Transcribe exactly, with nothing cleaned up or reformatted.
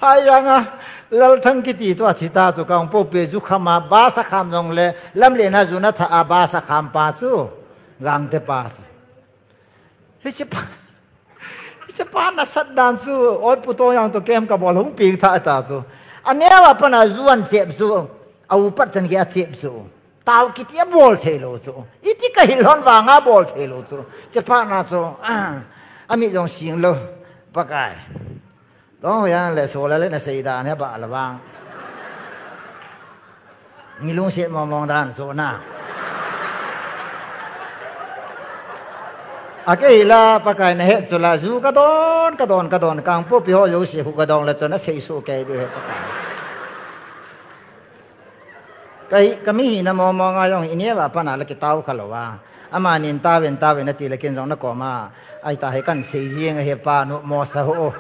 Hai janga, Lalthang kiti tua thi ta chu, Kangpokpi jukham a, bus a kham jongle, lamlen a jun a tha a, bus a kham pa chu, Gangte pa chu. Hiche pa, hiche pa nasat dan chu, oi pu to yang to kem ka bol hung ping tha ta chu. Aneo a pat a ju an chep chu, a u pat chan gei a chep chu. Tao kiti a bol thei lou chu. Iti ka hil hon vanga bol thei lou chu. Hiche pa na chu, ah, ami jong sing lou, Pakai. Tong hoiya le so le le na sei dan he ba la vang. Ni lungset mong mong dan so na. A kei la Pakai na het chu la ju ka don, ka don, ka don, Kangpokpi ho jouse hu ka don le chu na sei su kei diu he Pakai. Ka hi, ka mi hina mong mong a jong, i neo a pat a la kitao kha lou a. Amanin taovin, taovin ati le ken jong na koma. Ai ta hi kan sei jing a he pa nu mo sa ho.